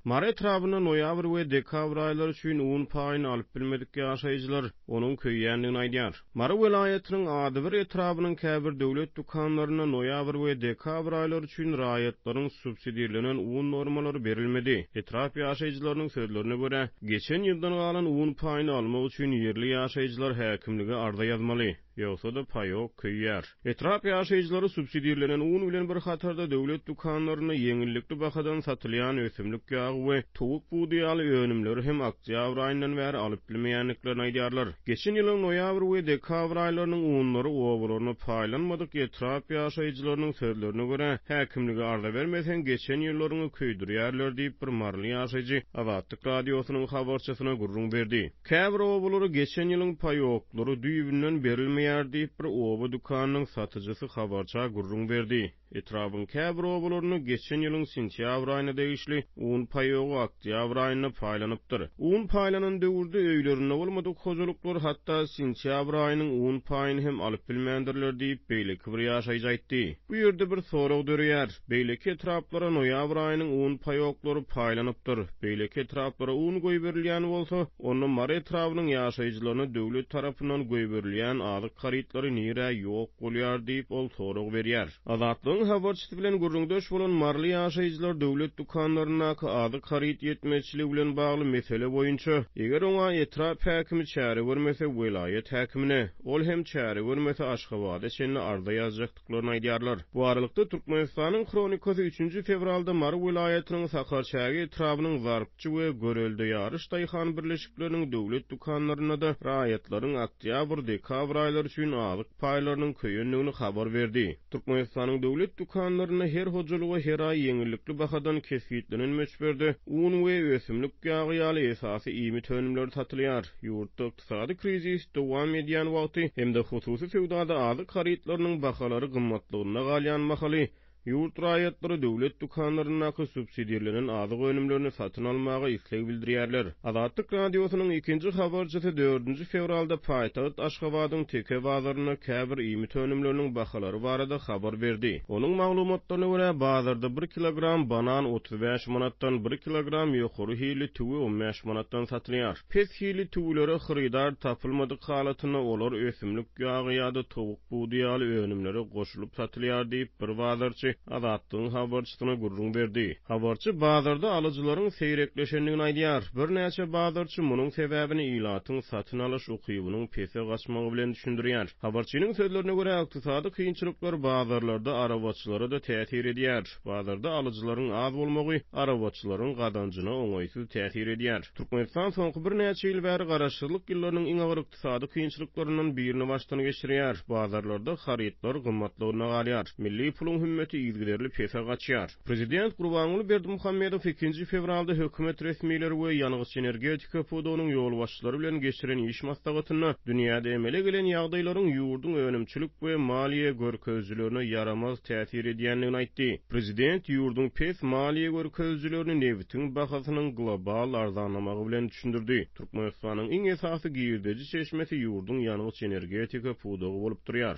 Mary etrabynda noýabr we dekabr aýlary üçin un paýyny alyp bilmedik ýaşaýjylar onuň köýýändigini aýdýar. Mary welaýatynyň adybir etrabynyň käbir döwlet dükanlarynda noýabr we dekabr aýlary üçin raýatlaryň subsidirlenen un normalary berilmedi. Etrap ýaşaýjylarynyň sözlerine görä, geçen ýyldan galan un paýyny almak üçin ýerli ýaşaýjylar häkimlige arza ýazmaly. Ýogsa-da, paýok köýýär. Etrap ýaşaýjylary subsidirlenen un bilen bir hatarda döwlet dükanlarynda ýeňillikli bahadan satylýan ösümlik ýagy we towuk budy ýaly önümleri hem oktýabr aýyndan bäri alyp bilmeýändiklerini aýdýarlar. Geçen ýylyň noýabr we dekabr aýlarynyň unlary obalaryna paýlanmadyk etrap ýaşaýjylarynyň sözlerine görä, häkimlige arza bermeseň, geçen ýyllaryňy köýdürýärler diýip, bir maryly ýaşaýjy Azatlyk Radiosynyň habarçysyna gürrüň berdi. Käbir obalara geçen ýylyň paýoklary düýbünden berilmeýär diýip, bir oba dükanynyň satyjysy habarça gürrüň berdi. Etrabyň käbir obalarynda geçen ýylyň sentýabr aýyna degişli un paýogy oktýabr aýynda paýlanypdyr. Un paýlanan döwürde öýlerinde bolmadyk hojalyklar hatda sentýabr aýynyň un paýyny hem alyp bilmändirler diýip, beýleki bir ýaşaýjy aýtdy. Bu ýerde bir sorag döreýär. Beýleki etraplara noýabr aýynyň un paýoklary paýlanypdyr. Beýleki etraplara un goýberilýän bolsa, onda Mary etrabynyň ýaşaýjylaryna döwlet tarapyndan goýberilýän azyk harytlary nirä ýok bolýar diýip, ol sorag berýär. Azatlygyň habarçysy bilen gürrüňdeş bolan maryly ýaşaýjylar döwlet dükanlaryndaky azyk haryt ýetmezçiligi bilen bagly mesele boýunça, eger oňa etrap häkimi çäre görmese, welaýat häkimine, ol hem çäre görmese, Aşgabada çenli arza ýazjakdyklaryny aýdýandyklaryny aýdýarlar. Bu aralykda, Türkmenistanyň Hronikasy üçünji fewralda Mary welaýatynyň Sakarçäge etrabynyň Zarpçy we Görelde Ýaryş daýhan birleşikleriniň döwlet dükanlarynda-da raýatlaryň oktýabr, dekabr aýlary üçin azyk paýlarynyň köýendigini habar berdi. Türkmenistanyň döwlet dükanlarynda her hojalyga her aý ýeňillikli bahadan kesgitlenen möçberde un we ösümlik ýagy ýaly esasy iýmit önümleri satylýar. Ýurtda Ykdysady krizis dowam edýän wagty hem-de hususy söwdada azyk harytlarynyň bahalary gymmatlygynda galýan mahaly, ýurt raýatlary döwlet dükanlaryndaky subsidirlenen azyk önümlerini satyn almaga isleg bildirýärler. Azatlyk Radiosynyň ikinji habarçysy dördünji fewralda paýtagt Aşgabadyň Teke bazarynda käbir iýmit önümleriniň bahalary barada habar berdi. Onuň maglumatlaryna görä, bazarda bir kilogram banan 35 manatdan, bir kilogram ýokary hilli tüwi on bäş manatdan satylýar. Pes hilli tüwülere hyrydar tapylmadyk halatynda olar ösümlik ýagy ýa-da towuk budy ýaly önümlere goşulyp satylýar diýip, bir bazarçy Azatlygyň habarçysyna gürrüň berdi. Habarçy bazarda alyjylaryň seýrekleşendigini aýdýar. Birnäçe bazarçy munuň sebäbini ilatyň satyn alyş ukybynyň pese gaçmagy bilen düşündirýär. Habarçynyň sözlerine görä, ykdysady kynçylyklar bazarlarda arabaçylara-da täsir edýär. Bazarda alyjylaryň az bolmagy arabaçylaryň gazanjyna oňaýsyz täsir edýär. Türkmenistan soňky birnäçe ýyl bäri garaşsyzlyk ýyllarynyň iň agyr ykdysady kynçylyklaryndan birini başdan geçirýär. Bazarlarda harytlar gymmatlygyna galýar. Milli puluň hümmeti yzygiderli pese gaçýar. Prezident Gurbanguly Berdimuhamedow ikinji fewralda hökümet resmileri we ýangyç-energetika pudagynyň ýolbaşçylary bilen geçiren iş maslahatynda dünýäde emele gelen ýagdaýlaryň ýurduň önümçilik we maliýe görkezijilerine ýaramaz täsir edýändigini aýtdy. Prezident ýurduň pes maliýe görkezijilerini nebitiň bahasynyň global arzanlamagy bilen düşündirdi. Türkmenistanyň iň esasy girdeji çeşmesi ýurduň ýangyç-energetika pudagy bolup durýar.